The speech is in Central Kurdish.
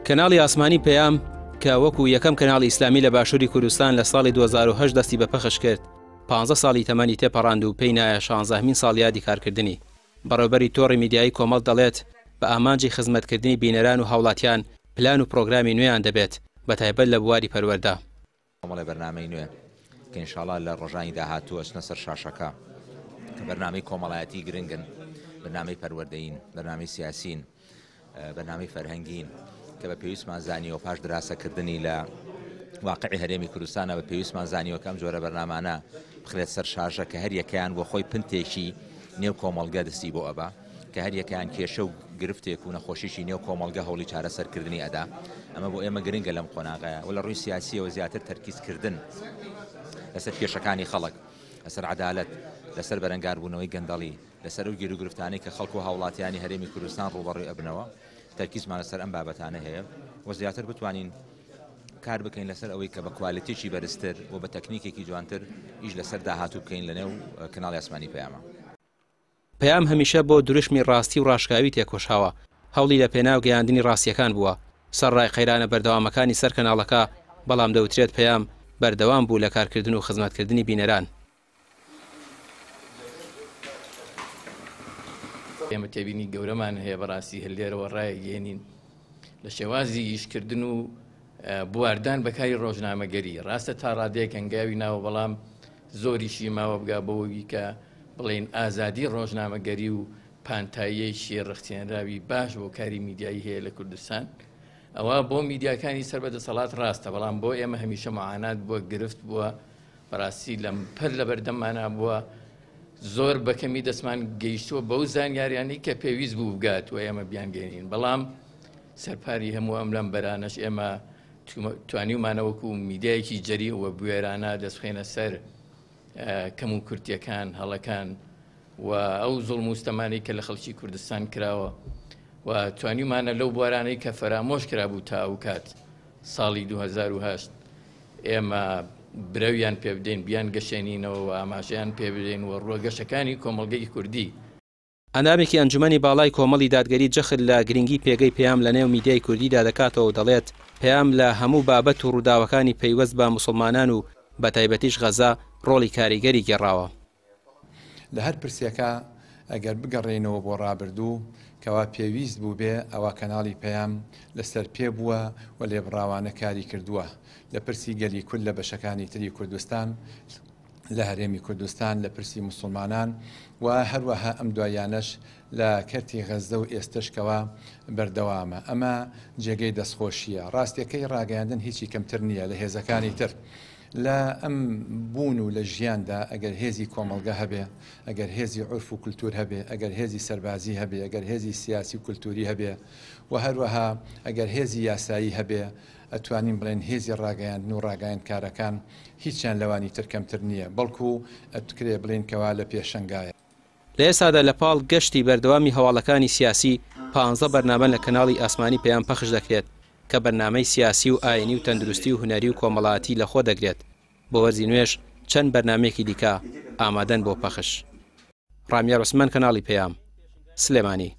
کەناڵی ئاسمانی پەیام کە وەکو یەکەم کەناڵی ئیسلامی لە باشووری کوردستان لە ساڵی 2008 دەستی بە پەخش کرد، پانزە ساڵی تەمەنی تێپەڕاند و پێی نایە شانزەهەمین ساڵیادی کارکردنی. بەڕێوبەری تۆڕی میدیایی کۆمەڵ دەڵێت، بە ئامانجی خزمەتکردنی بینەران و هاوڵاتیان پلان و پڕۆگرامی نوێیان دەبێت، بەتایبەت لە بواری پەروەردە. کۆمەڵێ بەرنامەی نوێ کە ئینشاڵا لە ڕۆژانی داهاتوو ئەچنە سەر شاشەکە کە بەرنامەی کۆمەڵایەتی گرنگن، بەرنامەی پەروەردەیین، بەرنامەی سیاسین، بەرنامەی فەرهەنگین کە بە پێویستمان زانیوە پاش دراسەکردنی لە واقعی هەرێمی کوردستانە بە پێویستمان زانیوە کە ئەم جۆرە بەرنامانە بخرێت سەر شاشە کە هەر یەکەیان بۆ خۆی پنتێکی نێو کۆمەڵگە دەستی بۆ ئەبا. کە هەریەکەیان کێشە و گرفتێک و نەخۆشیی نێو کۆمەڵگە هەوڵی چارەسەرکردنی ئەدا، ئەمە بۆ ئێمە گرنگە لەم قۆناغەیە و لە ڕووی سیاسییەوە زیاتر تەرکیزکردن لەسەر کێشەکانی خەڵک، لەسەر عەدالەت، لەسەر بەرەنگاربوونەوەی گەندەڵی، لەسەر ئەو گیروگرفتانەی کە خەڵک و هاوڵاتیانی هەرێمی کوردستان ڕووبەڕووی ئەبنەوە، تەرکیزمان لەسەر ئەم بابەتانە هەیە و زیاتر بتوانین کار بکەین لەسەر ئەوەی کە بە کوالێتیی بەرزتر و بە تەکنیکێکی جوانتر ئیش لەسەر داهاتوو بکەین لەنێو کەناڵی ئاسمانی پەیامە. پەیام هەمیشە بۆ دروشمی ڕاستی و ڕاشکاوی تێکۆشاوە، هەوڵی لە پێناو گەیاندنی ڕاستییەکان بووە، سەرەڕای قەیرانە بەردەوامەکانی سەر کەناڵەکە، بەڵام دەوترێت پەیام بەردەوام بوو لە کارکردن و خزمەتکردنی بینەران. ئێمە تێبینی گەورەمان هەیە بەڕاستی هەر لێرەوە ڕایەگەیەنین لە شێوازی ئیشکردن و بواردان بە کاری ڕۆژنامەگەری، ڕاستە تا ڕادەیەک هەنگاوی ناوە بەڵام زۆریشی ماوە بگا بەوەی کە بڵێین ئازادی ڕۆژنامەگەری و پانتاییەکی ڕەختێنراوی باش بۆ کاری میدیایی هەیە لە کوردستان ئەوە بۆ میدیاکانی سەر بە دەسەڵات ڕاستە بەڵام بۆ ئێمە هەمیشە معانات بووە گرفت بووە بەڕاستی لەمپەر لە بەردەممانا بووە زۆر بەکەمی دەستمان گەیشتووە بەو زانیاریانی کە پێویست بوو بگات و ئێمە بیانگەێنین بەڵام سەرپاری هەموو ئەم لەمبەرانەش ئێمە توانیومانە وەکو میدیایەکی جەری و بوێرانە دەست بخەینە سەر کەم و کورتیەکان، هەڵەکان و ئەو زوڵم و ستەمانەی کە لە خەڵکی کوردستان کراوە و توانیومانە لەو بوارانەی کە فەرامۆش کرابوو تا ئەو کات ساڵی 2008 ئێمە برەویان پێ بدەین، بیان گەشێنینەوە و ئاماژەیان پێ بدەین و ڕووە گەشەکانی کۆمەڵگەی کوردی. ئەندامێکی ئەنجومەنی باڵای کۆمەڵی دادگەری جەخت لە گرنگی پێگەی پەیام لە نێو میدیای کوردیدا دەکاتەوە و دەڵێت، پەیام لە هەموو بابەت و ڕووداوەکانی پەیوەست بە موسڵمانان و بەتایبەتیش غەزە ڕۆڵی کاریگەری گێڕاوە. لە هەر پرسێکا ئەگەر بگەڕێینەوە بۆ ڕابردوو کەوا پێویست بووبێ ئەوا کەناڵی پەیام لەسەر پێ بووە و لێبڕاوانە کاری کردووە لە پرسی گەلی کورد لە بەشەکانی تری کوردستان لە هەرێمی کوردستان، لە پرسی موسڵمانان و هەروەها ئەم دواییانەش لە کەرتی غەززە و ئێستەش کەوا بەردەوامە. ئەمە جێگەی دەستخۆشییە. ڕاستیەکەی ڕاگەیاندن هیچی کەمتر نییە لە هێزەکانی تر. لە ئەم بوون و لە ژیاندا ئەگەر هێزی کۆمەڵگە هەبێ، ئەگەر هێزی عورف و کولتوور هەبێ، ئەگەر هێزی سەربازی هەبێ، ئەگەر هێزی سیاسی و کولتووری هەبێ و هەروەها ئەگەر هێزی یاسایی هەبێ، ئەتوانین بڵێین هێزی ڕاگەیاندن و ڕاگەیاندکارەکان هیچیان لەوانی تر کەمتر نییە، بەڵکو ئەتکرێ بڵێین کەوا لە پێشەنگایە. لە ئێستادا لە پاڵ گەشتی بەردەوامی هەواڵەکانی سیاسی، پانزە بەرنامە لە کەناڵی ئاسمانی پەیام پەخش دەکرێت کە بەرنامەی سیاسی و ئاینی و تەندروستی و هونەری و کۆمەڵاتی لەخۆ دەگرێت، بۆ وەرزی نوێش چەند بەرنامەیەکی دیکە ئامادەن بۆ پەخش. ڕامیار عوسمان کەناڵی پەیام، سلێمانی.